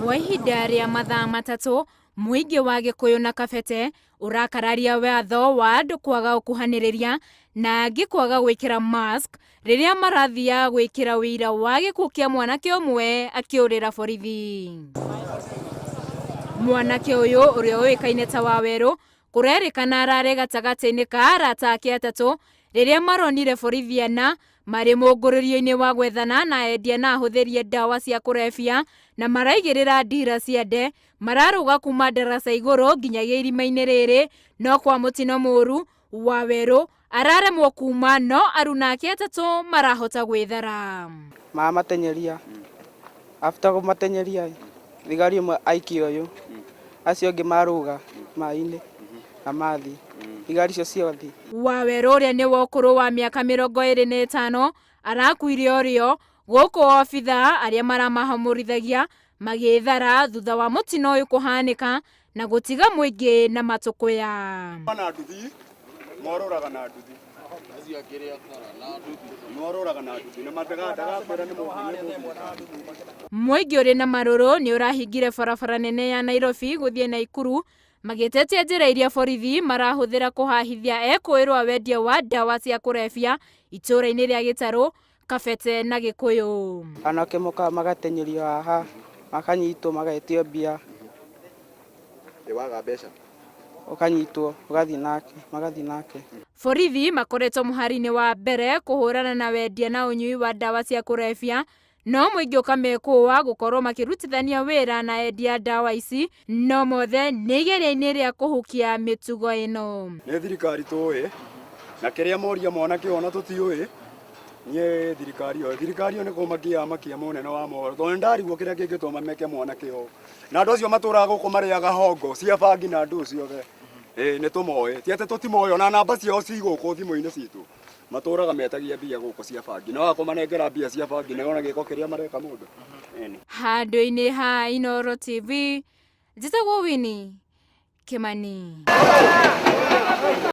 Kwa ihinda rĩa mathaa 3 mũingĩ wa Gĩkũyũ na Kabete ũrakararia watho wa andũ kwaga gũkuhanĩrĩria na angĩ kwaga gwĩkĩra mask rĩrĩa marathiaga gwĩkĩra ũira wa gĩkuũ kĩa mwanake ũmwe akĩũrĩra borithi. Mwanake ũyũ ũrĩa ũĩkaine ta Wawerũ kũrerĩkana ararĩ gatagatĩ-inĩ ka arata ake 3 rĩrĩa maronire borithi 4 marĩ mũngũrĩrio-inĩ wa gwethana na endia na ahũthĩri a ndawa cia kũrebia na maraigĩrĩra ndira cia nde mararũga kuma ndaraca igũrũ nginyagia irima-inĩ rĩrĩ no kwa mũtino mũru Wawerũ araremwo kuma no aruna ake 3 marahota gwĩthara. Mamatenyeria after kũmatenyeria thigari ĩmwe aikia ũyũ acio angĩ marũga maĩ-inĩ na mathiĩ thigari icio ciothe. Wawerũ ũrĩa nĩ wa ũkũrũ wa mĩaka 25 arakuire ũrĩo gũkũ obithaa arĩa maramahamũrithagia magĩthara thutha wa mũtino ũyũ kũhanĩka na gũtiga mũingĩ na matũkũya. Na nduthi, morũraga na nduthi. Morũraga na nduthi, na ndagakwĩra nĩ mũndũ. Mũingĩ ũrĩ na marũrũ nĩ ũrahingire barabara nene ya Nairobi gũthiĩ Naikuru magĩtetia njĩra iria borithi marahũthĩra kũhahithia ekũĩrwo a wendia wa ndawa cia kũrebia itũũra-inĩ rĩa Gĩtarũ, Kabete na Gĩkũyũ. Anake mokaga magatenyerio haha, makanyitwo magetio mbia. Waga mbeca. Ũkanyitwo, ũgathiĩ nake, magathiĩ nake. Borithi makoretwo mũhari-inĩ wa mbere kũhũrana na wendia na ũnyui wa ndawa cia kũrebia no mũingĩ ũkamekũa gũkorwo makĩrutithania wĩra na endia ndawa ici no mothe nĩ igeria-inĩ rĩa kũhukia mĩtugo ĩno. Nĩ thirikari tũĩ na kĩrĩa moria mwanake ona tũtiũĩ niĩ thirikari ĩyo thirikari ĩyo nĩ kũmakia makia mũnene wa mohoro tondũ nĩndarigwo kĩrĩa kĩngĩtũma meke mwanake ũũ na andũ acio matũraga gũkũ marĩaga hongo cia bangi na andũ ciothe. Ĩĩ nĩ tũmoĩ ti atĩ tũtimoĩ ona namba ciao ci gũkũ thimũ-inĩ citũ matũraga metagia mbia gũkũ cia bangi na wakũmanengera mbia cia bangi nĩ wona gĩko kĩrĩa mareka mũndũ. Handũ-inĩ ha Inooro TV njĩtagwo Winnie Kimani.